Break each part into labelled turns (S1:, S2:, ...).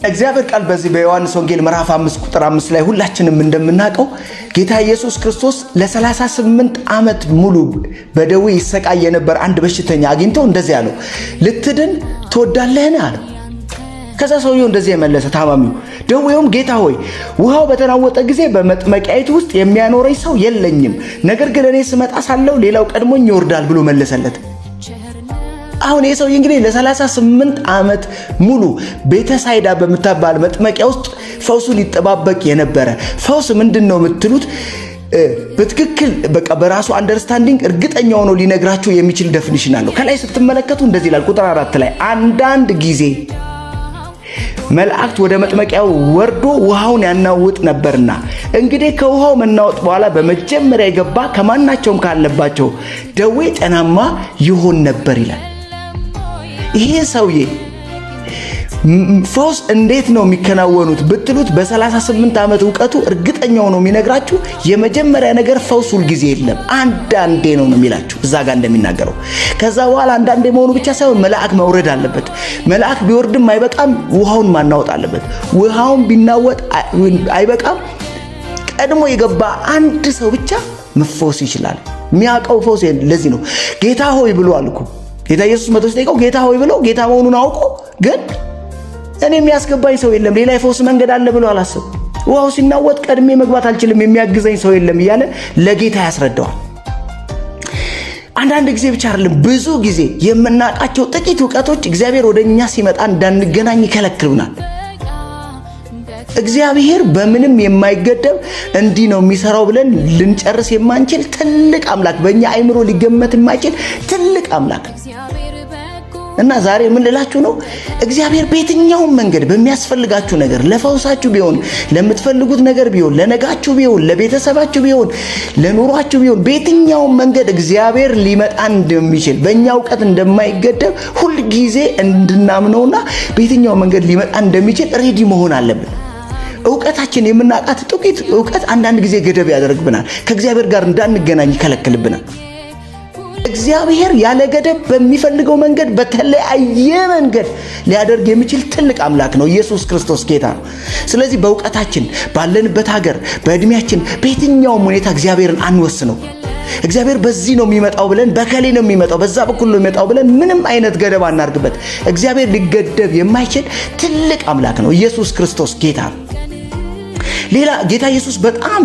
S1: እግዚአብሔር ቃል በዚህ በዮሐንስ ወንጌል ምዕራፍ 5 ቁጥር 5 ላይ ሁላችንም እንደምናውቀው ጌታ ኢየሱስ ክርስቶስ ለ38 ዓመት ሙሉ በደዌ ይሰቃይ የነበር አንድ በሽተኛ አግኝቶ እንደዚህ አለው፣ ልትድን ትወዳለህን አለው። ከዛ ሰውየው እንደዚህ የመለሰ ታማሚው፣ ደዌውም ጌታ ሆይ ውሃው በተናወጠ ጊዜ በመጥመቂያይቱ ውስጥ የሚያኖረኝ ሰው የለኝም፣ ነገር ግን እኔ ስመጣ ሳለው ሌላው ቀድሞኝ ይወርዳል ብሎ መለሰለት። አሁን ይህ ሰውዬ እንግዲህ ለ38 ዓመት ሙሉ ቤተሳይዳ በምትባል መጥመቂያ ውስጥ ፈውሱን ይጠባበቅ የነበረ፣ ፈውስ ምንድን ነው የምትሉት በትክክል በቃ በራሱ understanding እርግጠኛ ሆኖ ሊነግራችሁ የሚችል definition አለው። ከላይ ስትመለከቱ እንደዚህ ይላል ቁጥር 4 ላይ፣ አንዳንድ ጊዜ መላእክት ወደ መጥመቂያው ወርዶ ውሃውን ያናውጥ ነበርና እንግዲህ ከውሃው መናወጥ በኋላ በመጀመሪያ የገባ ከማናቸውም ካለባቸው ደዌ ጤናማ ይሆን ነበር ይላል። ይሄ ሰውዬ ፈውስ እንዴት ነው የሚከናወኑት ብትሉት በ38 ዓመት እውቀቱ እርግጠኛ ሆኖ የሚነግራችሁ የመጀመሪያ ነገር ፈውስ ሁልጊዜ የለም፣ አንዳንዴ ነው ነው የሚላችሁ እዛ ጋር እንደሚናገረው። ከዛ በኋላ አንዳንዴ መሆኑ ብቻ ሳይሆን መልአክ መውረድ አለበት። መልአክ ቢወርድም አይበቃም፣ ውሃውን ማናወጥ አለበት። ውሃውን ቢናወጥ አይበቃም፣ ቀድሞ የገባ አንድ ሰው ብቻ መፈወስ ይችላል። የሚያውቀው ፈውስ ለዚህ ነው ጌታ ሆይ ብሎ አልኩ። ጌታ ኢየሱስ መጥቶ ሲጠይቀው ጌታ ሆይ ብሎ ጌታ መሆኑን አውቆ ግን እኔ የሚያስገባኝ ሰው የለም፣ ሌላ የፈውስ መንገድ አለ ብሎ አላሰብ። ውሃው ሲናወጥ ቀድሜ መግባት አልችልም፣ የሚያግዘኝ ሰው የለም እያለ ለጌታ ያስረዳዋል። አንዳንድ ጊዜ ብቻ አይደለም፣ ብዙ ጊዜ የምናውቃቸው ጥቂት እውቀቶች እግዚአብሔር ወደ እኛ ሲመጣ እንዳንገናኝ ይከለክሉናል። እግዚአብሔር በምንም የማይገደብ፣ እንዲህ ነው የሚሰራው ብለን ልንጨርስ የማንችል ትልቅ አምላክ፣ በእኛ አይምሮ ሊገመት የማይችል ትልቅ አምላክ። እና ዛሬ ምን ልላችሁ ነው? እግዚአብሔር በየትኛውም መንገድ በሚያስፈልጋችሁ ነገር፣ ለፈውሳችሁ ቢሆን፣ ለምትፈልጉት ነገር ቢሆን፣ ለነጋችሁ ቢሆን፣ ለቤተሰባችሁ ቢሆን፣ ለኑሯችሁ ቢሆን፣ በየትኛውም መንገድ እግዚአብሔር ሊመጣ እንደሚችል፣ በእኛ እውቀት እንደማይገደብ ሁልጊዜ እንድናምነውና በየትኛውም መንገድ ሊመጣ እንደሚችል ready መሆን አለብን። እውቀታችን፣ የምናውቃት ጥቂት እውቀት አንዳንድ ጊዜ ገደብ ያደርግብናል። ከእግዚአብሔር ጋር እንዳንገናኝ ይከለክልብናል። እግዚአብሔር ያለ ገደብ በሚፈልገው መንገድ በተለያየ መንገድ ሊያደርግ የሚችል ትልቅ አምላክ ነው። ኢየሱስ ክርስቶስ ጌታ ነው። ስለዚህ በእውቀታችን፣ ባለንበት ሀገር፣ በእድሜያችን፣ በየትኛውም ሁኔታ እግዚአብሔርን አንወስነው። እግዚአብሔር በዚህ ነው የሚመጣው ብለን፣ በከሌ ነው የሚመጣው፣ በዛ በኩል ነው የሚመጣው ብለን ምንም አይነት ገደብ አናርግበት። እግዚአብሔር ሊገደብ የማይችል ትልቅ አምላክ ነው። ኢየሱስ ክርስቶስ ጌታ ነው። ሌላ ጌታ ኢየሱስ በጣም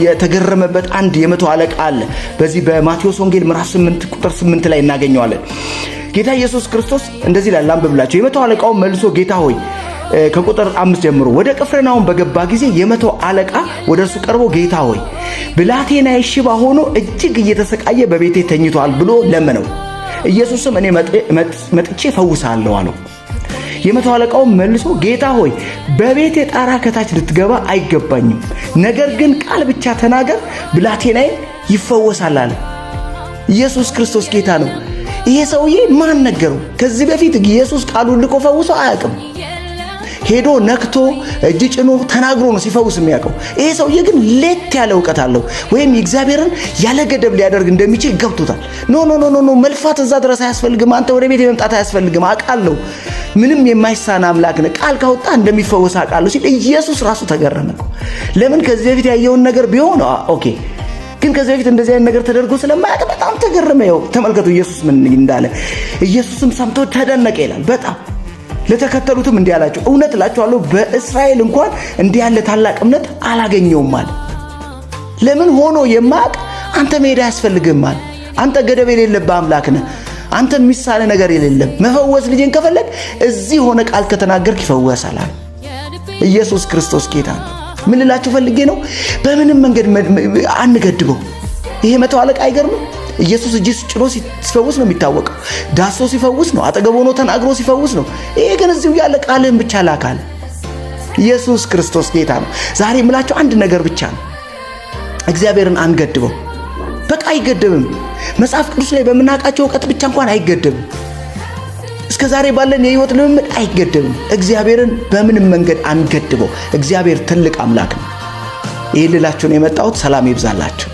S1: የተገረመበት አንድ የመቶ አለቃ አለ። በዚህ በማቴዎስ ወንጌል ምዕራፍ 8 ቁጥር 8 ላይ እናገኘዋለን። ጌታ ኢየሱስ ክርስቶስ እንደዚህ ይላል፣ ላንብብላችሁ። የመቶ አለቃው መልሶ ጌታ ሆይ፣ ከቁጥር 5 ጀምሮ፣ ወደ ቅፍርናሆም በገባ ጊዜ የመቶ አለቃ ወደ እርሱ ቀርቦ ጌታ ሆይ፣ ብላቴናዬ ሽባ ሆኖ እጅግ እየተሰቃየ በቤቴ ተኝቷል ብሎ ለመነው። ኢየሱስም እኔ መጥቼ እፈውሳለሁ አለው። የመቶ አለቃውም መልሶ ጌታ ሆይ፣ በቤቴ ጣራ ከታች ልትገባ አይገባኝም፣ ነገር ግን ቃል ብቻ ተናገር፣ ብላቴናዬም ይፈወሳል አለ። ኢየሱስ ክርስቶስ ጌታ ነው። ይሄ ሰውዬ ማን ነገረው? ከዚህ በፊት ኢየሱስ ቃሉን ልኮ ፈውሶ አያውቅም። ሄዶ ነክቶ እጅ ጭኖ ተናግሮ ነው ሲፈውስ የሚያውቀው። ይሄ ሰውዬ ግን ለየት ያለ እውቀት አለው፣ ወይም እግዚአብሔርን ያለ ገደብ ሊያደርግ እንደሚችል ገብቶታል። No, no, no, no፣ መልፋት እዛ ድረስ አያስፈልግም። አንተ ወደ ቤት መምጣት አያስፈልግም። አውቃለሁ፣ ምንም የማይሳን አምላክ ነህ። ቃል ካወጣ እንደሚፈወስ አውቃለሁ ሲል ኢየሱስ ራሱ ተገረመ። ለምን? ከዚህ በፊት ያየውን ነገር ቢሆን okay፣ ግን ከዚህ በፊት እንደዚህ አይነት ነገር ተደርጎ ስለማያውቅ በጣም ተገረመ። ይኸው ተመልከቱ ኢየሱስ ምን እንዳለ። ኢየሱስም ሰምቶ ተደነቀ ይላል በጣም። ለተከተሉትም እንዲህ አላቸው፣ እውነት እላችኋለሁ፣ በእስራኤል እንኳን እንዲህ ያለ ታላቅ እምነት አላገኘሁም አለ። ለምን? ሆኖ የማያውቅ። አንተ መሄድ አያስፈልግም አለ። አንተ ገደብ የሌለብህ አምላክ ነህ። አንተ የሚሳንህ ነገር የሌለም። መፈወስ ልጄን ከፈለግህ እዚህ ሆነህ ቃል ከተናገርክ ይፈወሳል አለ። ኢየሱስ ክርስቶስ ጌታ ነው። ምን ልላችሁ ፈልጌ ነው? በምንም መንገድ አንገድበው። ይሄ መቶ አለቃ አይገርምም? ኢየሱስ እጅ ጭኖ ሲፈውስ ነው የሚታወቀው። ዳሶ ሲፈውስ ነው። አጠገብ ሆኖ ተናግሮ ሲፈውስ ነው። ይሄ ግን እዚሁ ያለ ቃልህን ብቻ ላካለ። ኢየሱስ ክርስቶስ ጌታ ነው። ዛሬ የምላችሁ አንድ ነገር ብቻ ነው። እግዚአብሔርን አንገድበው። በቃ አይገደብም። መጽሐፍ ቅዱስ ላይ በምናውቃቸው እውቀት ብቻ እንኳን አይገደብም። እስከ ዛሬ ባለን የህይወት ልምምድ አይገደብም። እግዚአብሔርን በምንም መንገድ አንገድበው። እግዚአብሔር ትልቅ አምላክ ነው። ይህ ልላችሁ ነው የመጣሁት። ሰላም ይብዛላችሁ።